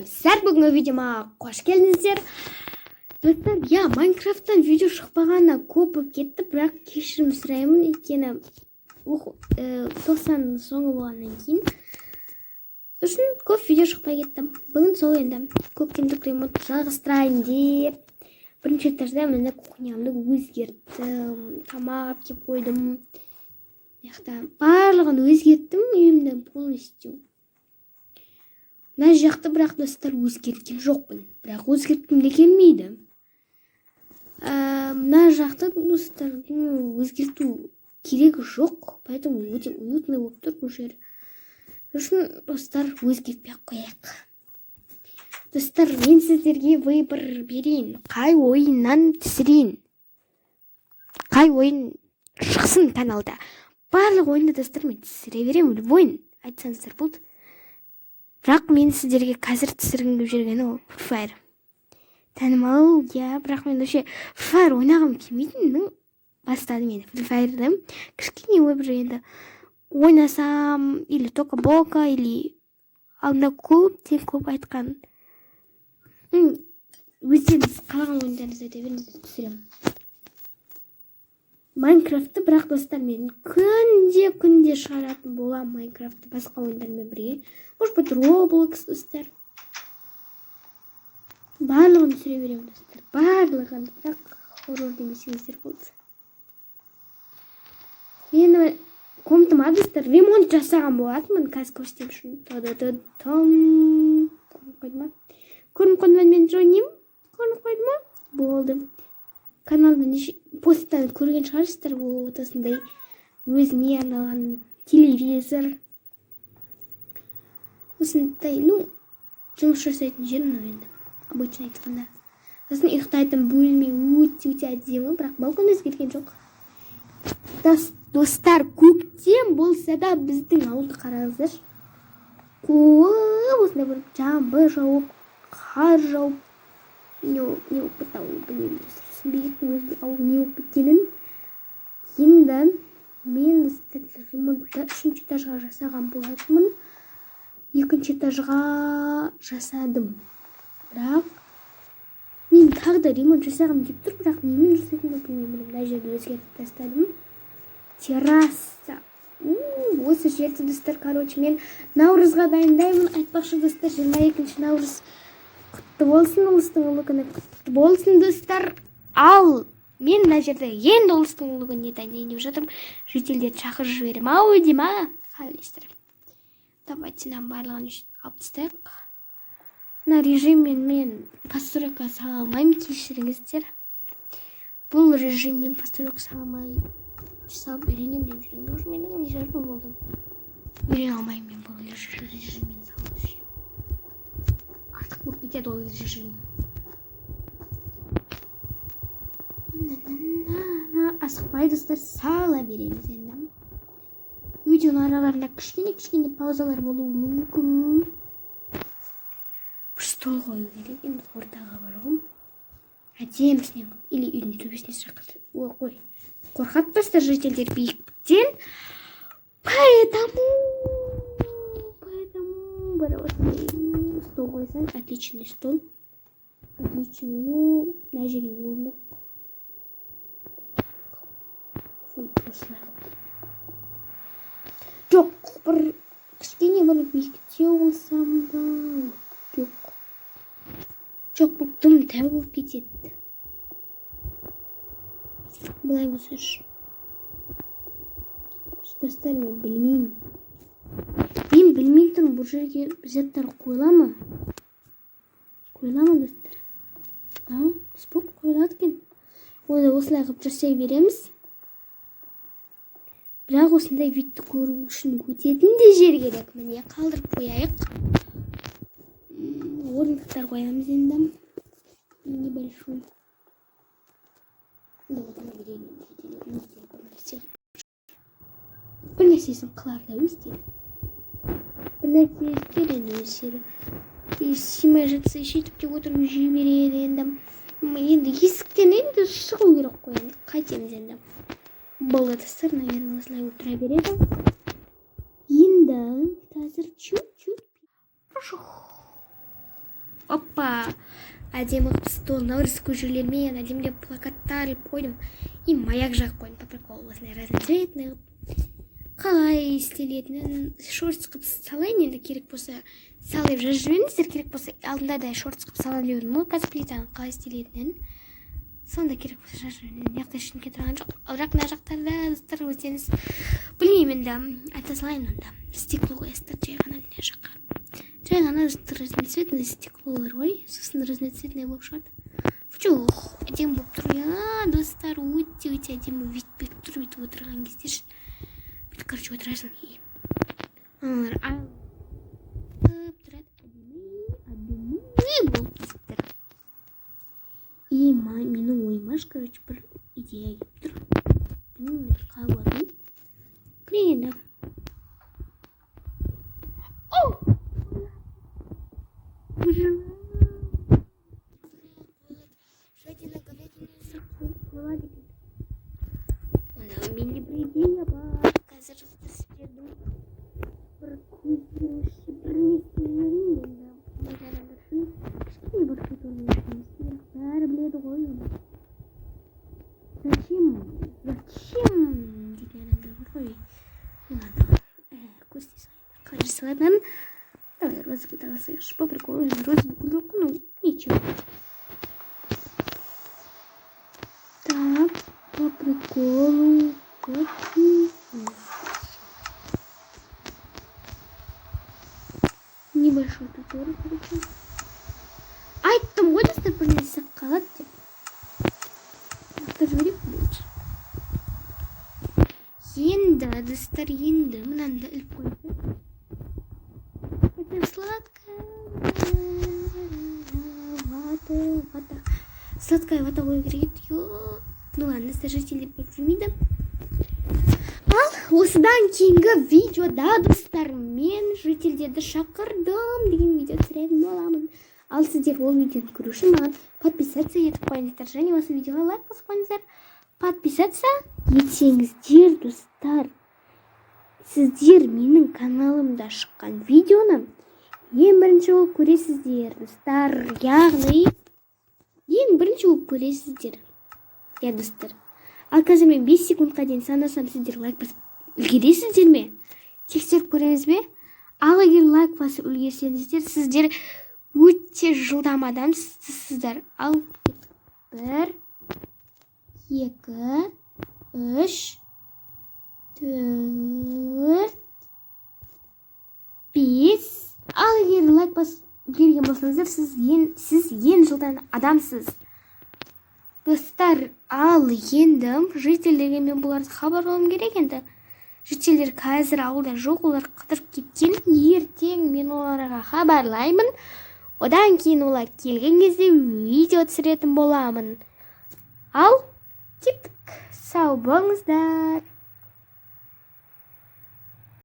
Достар, бүгінгі видеома қош келдіңіздер. Достар, иә, Майнкрафттан видео шықпағанына көп болып кетті, бірақ кешірім сұраймын, өйткені 90-ның соңы болғаннан кейін сосын көп видео шықпай кетті. Бүгін сол енді көктемдік ремонт жалғастырайын деп, бірінші этажда міне кухнямды өзгерттім, тамақ алып келіп қойдым. Мына жақта барлығын өзгерттім, үйімді полностью. Мына жақты бірақ, достар, өзгерткен жоқпын, бірақ өзгерткім де келмейді. Мына жақты, достар, ну, өзгерту керегі жоқ, поэтому өте уютный болып тұр бұл жер. Сосын, достар, өзгертпей ақ қояйық. Достар, мен сіздерге выбор берейін: қай ойыннан түсірейін, қай ойын шықсын каналда? Барлық ойынды, достар, мен түсіре беремін, любой айтсаңыздар болды. Бірақ мен сіздерге қазір түсіргім келіп жүргені ол Free Fire. Танымал, иә, бірақ мен вообще Free Fire ойнағым келмейтін. Бастадым енді Free Fire'ды кішкене, ой, бір енді ойнасам, или Тока Бока, или алдында көптен көп айтқан, өздеріңіз қалаған ойындарыңызды айта беріңіздер, түсіремін Майнкрафтты. Бірақ, достар, мен күнде күнде шығаратын боламын Майнкрафтты басқа ойындармен бірге, может быть, Роблокс. Достар, барлығын түсіре беремін, достар, барлығын, бірақ хоррор демесеңіздер болды. Мен комнатама, достар, ремонт жасаған болатынмын, қазір көрсетемін шын. Та көрініп қойды ма? Көрініп қойды ма? Мен Джонним көрініп қойды ма? Болды. Каналда неше посттан көрген шығарсыздар. Вот осындай өзіме арналған телевизор, осындай, ну, жұмыс жасайтын жер мынау енді, обычно айтқанда. Сосын ұйықтайтын бөлме өте өте әдемі, бірақ балкон өзгерген жоқ. Достар, көктем болса да, біздің ауылды қараңыздаршы, көп осындай бір жаңбыр жауып, қар жауып, не болып кетті ауыл, білмеймін, достар, түсінбей кеттім өзім ауыл не болып кеткенін. Енді мен, достар, ремонтты үшінші этажға жасаған болатынмын, екінші этажға жасадым, бірақ мен тағы да ремонт жасағым келіп тұр, бірақ немен жасайтынымды білмеймін. Мына жерді өзгертіп тастадым, терраса. Осы жерді, достар, короче, мен наурызға дайындаймын. Айтпақшы, достар, 22 наурыз құтты болсын, Ұлыстың ұлы күні құтты болсын, достар. Ал мен мына жерде енді Ұлыстың ұлы күніне дайындайын деп жатырмын. Жительдерді шақырып жіберемін ау деймін, а қалай ойлайсыздар? Давайте мынаның барлығын алып тастайық. Мына режиммен мен постройка сала алмаймын, кешіріңіздер. Бұл режиммен постройка сала алмай, салып үйренемін деп жүргенде уже менің неше жыл болды, үйрене алмаймын мен бұл режиммен салу. Вообще артық болып кетеді ол режим. Асықпай, достар, сала береміз. Енді видеоның араларында кішкене кішкене паузалар болуы мүмкін. Бір стол қою керек енді ортаға бар ғой, әдемісінен қылып, или үйдің төбесіне шақырды. Ой, қой, қорқады, достар, жительдер биіктіктен, поэтому бір осындай стол қойсаң, отличный стол, отличный. Ну, мына жерге орындық. Фу, осылай жоқ, бір кішкене бір биіктеу қылсам ба? Жоқ, жоқ, бұл дым тәу болып кетеді былай болсашы. Достар, мен білмеймін, мен білмей тұрмын, бұл жерге заттар қойыла ма, қойыла ма, достар? А, спок қойылады екен. Оны осылай қылып жасай береміз, бірақ осындай видті көру үшін өтетін де жер керек. Міне, қалдырып қояйық. Орындықтар қоямыз енді небольшой. Енді отыра берейін енді, өздері бір нәрсе, бір нәрсесін қылар да, өздері бір нәрсе істер енді өздері. И сыймай жатса, сөйтіп те отырып жей береді енді. Енді есіктен енді шығу керек қой, енді қайтеміз енді? Болды, достар, наверное, осылай отыра береді. Енді қазір чуть чуть Опа, әдемі қылып стол, Наурыз көжелермен әдемілеп плакаттар іліп қойдым. И маяк жағып қойдым по приколу, осындай разноцветный қылып. Қалай істелетінін шортс қылып салайын енді, керек болса сал деп жазып жіберіңіздер. Керек болса, алдында да шортс қылып саламын деп едім ғой қазір, плитаның қалай істелетінін. Сонда керек болса жазып жіберіңіз. Мына жақта ештеңе тұрған жоқ, ал бірақ мына жақтарда, достар, өздеріңіз, білмеймін енді, айта салайын. Онда стекло қоясыздар жай ғана мына жаққа, жай ғана разноцветный стеклолар ғой, сосын разноцветный болып шығады. Жоқ, әдемі болып тұр, иә, достар, өте өте әдемі вид беріп тұр. Бүйтіп отырған кезде ше, бүйтіп, короче, отырасың, и аналар алып тұрады, әдемі әдемі болып тұр. И менің ойыма, короче, бір идея келіп тұр, білмеймін енді қалай болатынын. Кірейін енді. О! Жадина, говядина болады екен. Онда менде бір идея бар. Қазір сіздердің бір көздеріңізше бір не істеп жіберейін енді. Ондай адамдар үшін кішкене бір туториал емес, бірақ бәрі біледі ғой оны. Зачем, зачем дейтін адамдар бар ғой. Ну ладно, көрсете салайын қалай жасалатынын. Давай розовый алсайықшы по приколу. Розовый гүл жоқ қой, ну ничего. Так, по приколу. Вот и небольшой туториал, короче. Айттым ғой, достар, бір нәрсе қалады деп. Лақтырып жіберейік, болды. Енді, достар, енді мынаны да іліп қояйық. Это сладкая вата, вата. Сладкая вата қою керек еді. Ё. Ну ладно, достар, жители көріп жүрмейді. Ал осыдан кейінгі видеода, достар, мен жительдерді шақырдым деген видео түсіретін боламын. Ал сіздер ол видеоны көру үшін маған подписаться етіп қойыңыздар және осы видеоға лайк басып қойыңыздар. Подписаться етсеңіздер, достар, сіздер менің каналымда шыққан видеоны ең бірінші болып көресіздер, достар, яғни ең бірінші болып көресіздер, иә, достар. Ал қазір мен 5 секундқа дейін санасам, сіздер лайк басып үлгересіздер ме, тексеріп көреміз бе? Ал егер лайк басып үлгерсеңіздер, сіздер өте жылдам адамсыздар. Ал кеттік. Бір, екі, үш, төрт, бес. Ал егер лайк басып үлгерген болсаңыздар, сіз ең жылдам адамсыз, достар. Ал енді жительдерге мен бұларды хабарлауым керек. Енді жительдер қазір ауылда жоқ, олар қыдырып кеткен. Ертең мен оларға хабарлаймын, одан кейін олар келген кезде видео түсіретін боламын. Ал кеттік, сау болыңыздар.